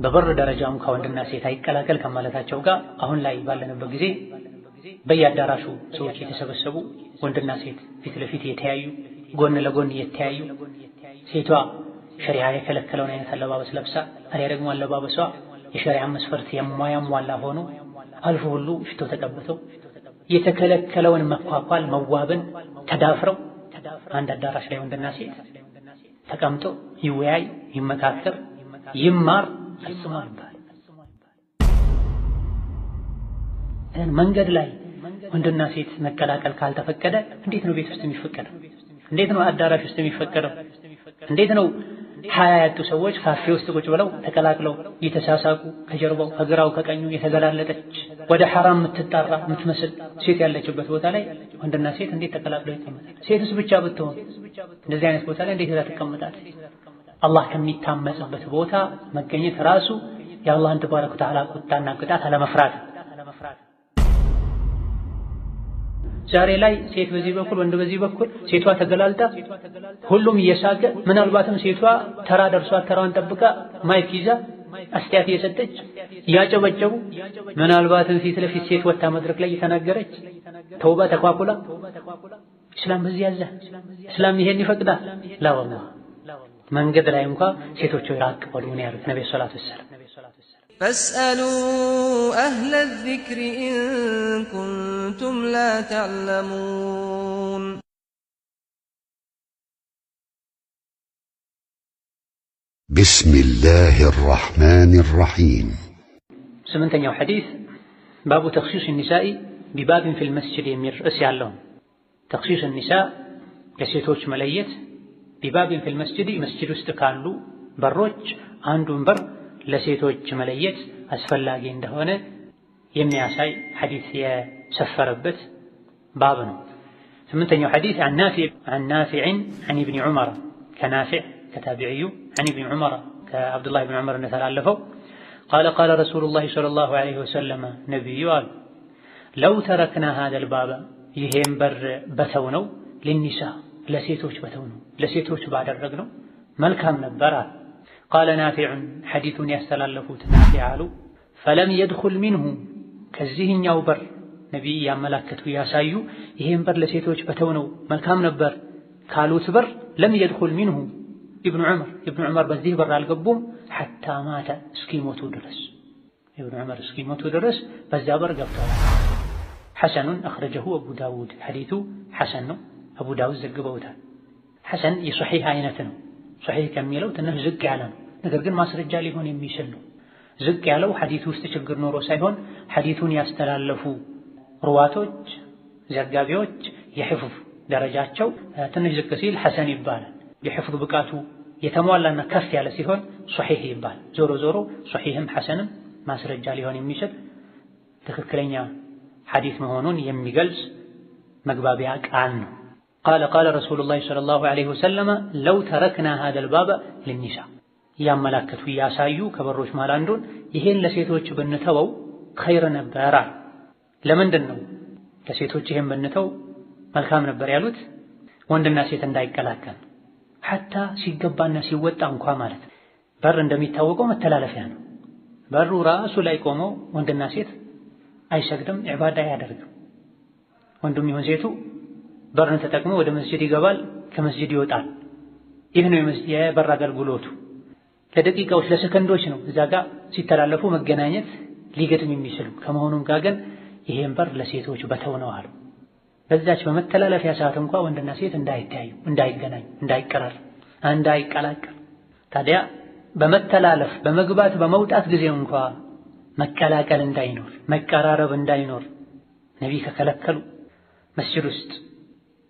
በበር ደረጃም ከወንድና ሴት አይቀላቀል ከማለታቸው ጋር አሁን ላይ ባለንበት ጊዜ በየአዳራሹ ሰዎች የተሰበሰቡ ወንድና ሴት ፊት ለፊት የተያዩ ጎን ለጎን የተያዩ ሴቷ ሸሪዓ የከለከለውን አይነት አለባበስ ለብሳ አሊያ ደግሞ አለባበሷ የሸሪዓ መስፈርት የማያሟላ ሆኖ አልፎ ሁሉ ሽቶ ተቀብተው የተከለከለውን መኳኳል መዋብን ተዳፍረው አንድ አዳራሽ ላይ ወንድና ሴት ተቀምጦ ይወያይ ይመካከር ይማር ፈጽሞ አይባልም። መንገድ ላይ ወንድና ሴት መቀላቀል ካልተፈቀደ እንዴት ነው ቤት ውስጥ የሚፈቀደው? እንዴት ነው አዳራሽ ውስጥ የሚፈቀደው? እንዴት ነው ሀያ ያጡ ሰዎች ካፌ ውስጥ ቁጭ ብለው ተቀላቅለው እየተሳሳቁ ከጀርባው ከግራው ከቀኙ የተገላለጠች ወደ ሐራም የምትጣራ የምትመስል ሴት ያለችበት ቦታ ላይ ወንድና ሴት እንዴት ተቀላቅለው ይቀመጣል? ሴትስ ብቻ ብትሆን እንደዚህ አይነት ቦታ ላይ እንዴት ሄዳ ትቀመጣለች? አላህ ከሚታመጽበት ቦታ መገኘት ራሱ የአላህን ተባረከ ወተዓላ ቁጣና ቅጣት አለመፍራት። ዛሬ ላይ ሴት በዚህ በኩል ወንድ በዚህ በኩል ሴቷ ተገላልጣ ሁሉም እየሳቀ ምናልባትም ሴቷ ተራ ደርሷት ተራዋን ጠብቃ mic ይዛ አስተያየት እየሰጠች እያጨበጨቡ ምናልባትም ፊት ለፊት ሴት ወታ መድረክ ላይ እየተናገረች ተውባ ተኳኩላ እስላም በዚህ ያዘ፣ እስላም ይሄን ይፈቅዳል? لا والله መንገድ ላይ እንኳ ሴቶች ራቅ በሉ ነው ያሉት ነብዩ صلى الله عليه وسلم። فاسألوا أهل الذكر إن كنتم لا تعلمون። بسم الله الرحمن الرحيم። ስምንተኛው ሐዲስ باب تخصيص النساء بباب في المسجد የሚል ርዕስ ያለው تخصيص النساء ለሴቶች መለየት بباب في المسجد መስጂድ ውስጥ ካሉ በሮች አንዱን በር ለሴቶች መለየት አስፈላጊ እንደሆነ የሚያሳይ ሐዲስ የሰፈረበት ባብ ነው። ስምንተኛው ሐዲስ عن نافع عن ابن عمر ከናፊዕ ከታቢዕዩ عن ابن عمر ከዓብዱላህ ብን ዑመር እንደተላለፈው قال قال رسول الله صلى الله عليه وسلم ነቢዩ አሉ لو تركنا هذا الباب ይሄን በር በተውነው للنساء ለሴቶች በተውነው ለሴቶች ባደረግነው መልካም ነበር አሉ። قال نافع ሐዲሱን ያስተላለፉት ናፊዕ አሉ فلم يدخل منه ከዚህኛው በር ነቢይ ያመላከቱ ያሳዩ ይሄን በር ለሴቶች በተውነው መልካም ነበር ካሉት በር لم يدخل منه ኢብኑ ዑመር ኢብኑ ዑመር በዚህ በር አልገቡም حتى مات እስኪሞቱ ድረስ ኢብኑ ዑመር እስኪሞቱ ድረስ በዛ በር ገብተዋል። حسن أخرجه أبو داود ሐዲሱ ሐሰን ነው፣ አቡ ዳውድ ዘግበውታል። ሐሰን የሶሒህ አይነት ነው። ሶሒህ ከሚለው ትንሽ ዝቅ ያለ ነው፣ ነገር ግን ማስረጃ ሊሆን የሚችል ነው። ዝቅ ያለው ሐዲሱ ውስጥ ችግር ኖሮ ሳይሆን ሐዲሱን ያስተላለፉ ሩዋቶች ዘጋቢዎች የሕፍዝ ደረጃቸው ትንሽ ዝቅ ሲል ሐሰን ይባላል። የሕፍዝ ብቃቱ የተሟላና ከፍ ያለ ሲሆን ሶሒህ ይባላል። ዞሮ ዞሮ ሶሒህም ሐሰንም ማስረጃ ሊሆን የሚችል ትክክለኛ ሐዲስ መሆኑን የሚገልጽ መግባቢያ ቃል ነው። قال قال رسول الله صلى الله عليه وسلم لو تركنا هذا الباب للنساء እያመላከቱ እያሳዩ ከበሮች መሃል አንዱን ይሄን ለሴቶች ብንተወው ኸይር ነበር። ለምንድን ነው ለሴቶች ይሄን ብንተው መልካም ነበር ያሉት? ወንድና ሴት እንዳይቀላቀል ሐታ ሲገባና ሲወጣ እንኳ ማለት ነው። በር እንደሚታወቀው መተላለፊያ ነው። በሩ ራሱ ላይ ቆሞ ወንድና ሴት አይሰግድም፣ ዒባዳ አያደርግም። ወንዱም ይሁን ሴቱ በርን ተጠቅሞ ወደ መስጂድ ይገባል፣ ከመስጂድ ይወጣል። ይህ ነው የበር አገልግሎቱ። ለደቂቃዎች ለሰከንዶች ነው እዛ ጋር ሲተላለፉ መገናኘት ሊገጥም የሚችሉ። ከመሆኑም ጋር ግን ይሄን በር ለሴቶች በተው ነው አሉ። በዛች በመተላለፊያ ሰዓት እንኳ ወንድና ሴት እንዳይተያዩ፣ እንዳይገናኙ፣ እንዳይቀራር፣ እንዳይቀላቀል። ታዲያ በመተላለፍ በመግባት በመውጣት ጊዜ እንኳ መቀላቀል እንዳይኖር መቀራረብ እንዳይኖር ነቢይ ከከለከሉ መስጂድ ውስጥ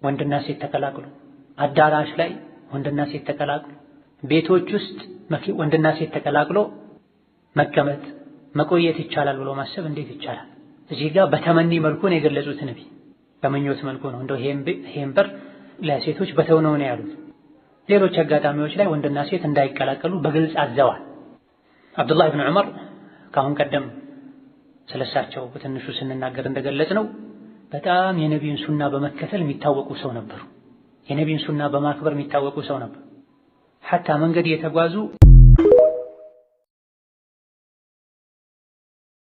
ወንድና ሴት ተቀላቅሎ፣ አዳራሽ ላይ ወንድና ሴት ተቀላቅሎ፣ ቤቶች ውስጥ ወንድና ሴት ተቀላቅሎ መቀመጥ መቆየት ይቻላል ብሎ ማሰብ እንዴት ይቻላል? እዚህ ጋር በተመኒ መልኩ ነው የገለጹት ነቢይ፣ በምኞት መልኩ ነው። እንደው ይሄን በር ለሴቶች በተውነው ነው ያሉት። ሌሎች አጋጣሚዎች ላይ ወንድና ሴት እንዳይቀላቀሉ በግልጽ አዘዋል። አብዱላህ ብን ዑመር ከአሁን ቀደም ስለሳቸው በትንሹ ስንናገር እንደገለጽ ነው በጣም የነቢዩን ሱና በመከተል የሚታወቁ ሰው ነበሩ። የነቢዩን ሱና በማክበር የሚታወቁ ሰው ነበሩ። ሐታ መንገድ እየተጓዙ